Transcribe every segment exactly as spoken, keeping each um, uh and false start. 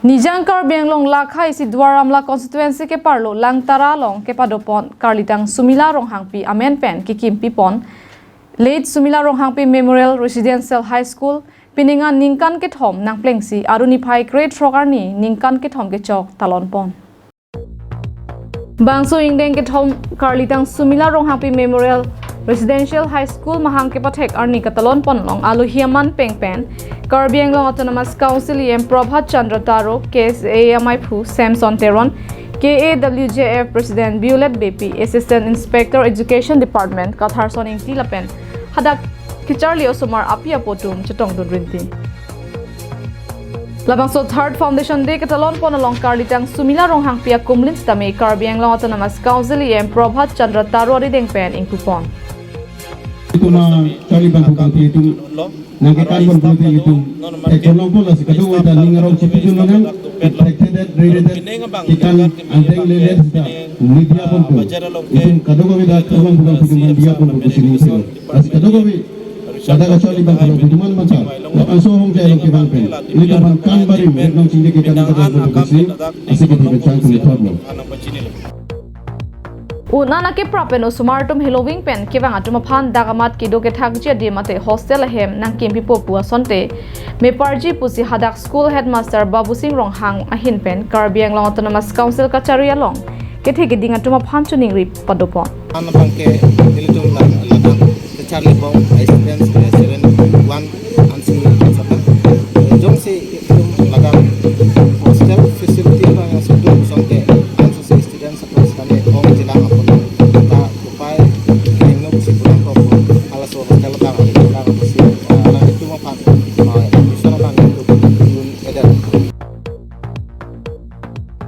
Nijang Karbi Anglong lakha isi Duar Amla constituency keparlo Langtara along kepadopon Karlitang Sumila Ronghangpi amen pen kekimpi pon Late Sumila Ronghangpi Memorial Residential High School, piningan ningkan kethom nangplengsi, aru niphai krethrok arni ningkan kethom kechok talon pon. Bangso ingdeng kethom Karlitang Sumila Ronghangpi Memorial Residential High School mahang kepathek arni katalon pon along alohi aman pengpen Karbi Anglong Autonomous Council E M Prabhat Chandra Taro, K S A A maiphu Samson Teron, K A W J F President Violet Beypi, Assistant Inspector Education Department Katharson Ingti lapen hadak kecharli osomar api apo atum chetongdun rinti. Labangso Third Foundation Day katalon pon along Karlitang Sumila Ronghangpi akumlin sitame Karbi Anglong Autonomous Council E M Prabhat Chandra Taro arideng pen ingpu pon. Itum, ah, charli bangphu bangphi atum nangkekan pon pulote itum theklong pon, lasi kadokave ta ning arong chipidun nang, thekthe det, reredet, kekan angdeng lelet sita nangdiya ponpo. Itum kadokave ta theklong bangphu bangphi atum nangdiya ponpo pusi ning thelo. Lasi kadokave ladak kacharli bangphu bangphi atum an mansa, labangso ahongjai along kevang pen ilitum aphan kan barim ret nangchingde kekan ta ponpo pusi, lasi kedi pen chang kuli thotlo. Un-an akeprap pen osomar atum heloving pen kevang atum aphan dak amat kedo kethakji adim mate hostel ahem nangkimpipo pu asonte meparji pusi hadak school headmaster Babusing Ronghang ahin pen Karbi Anglong Autonomous Council kachari along kethe keding atum aphan choningri padopon. An abang ke ilitum la-, ladak kacharli bom students ke seven one ansi sapan. Jongsi itum ladak hostel facility abang yang sudu asonte ansi students kami ong jilang apot ta kupai kengno si pulang ko halaso hostel abang abang si, ah, nangtum aphan, ah, admission abang itu yun eder.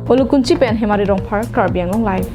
Olukunchi pen Hemari Rongphar, Karbi Anglong Live.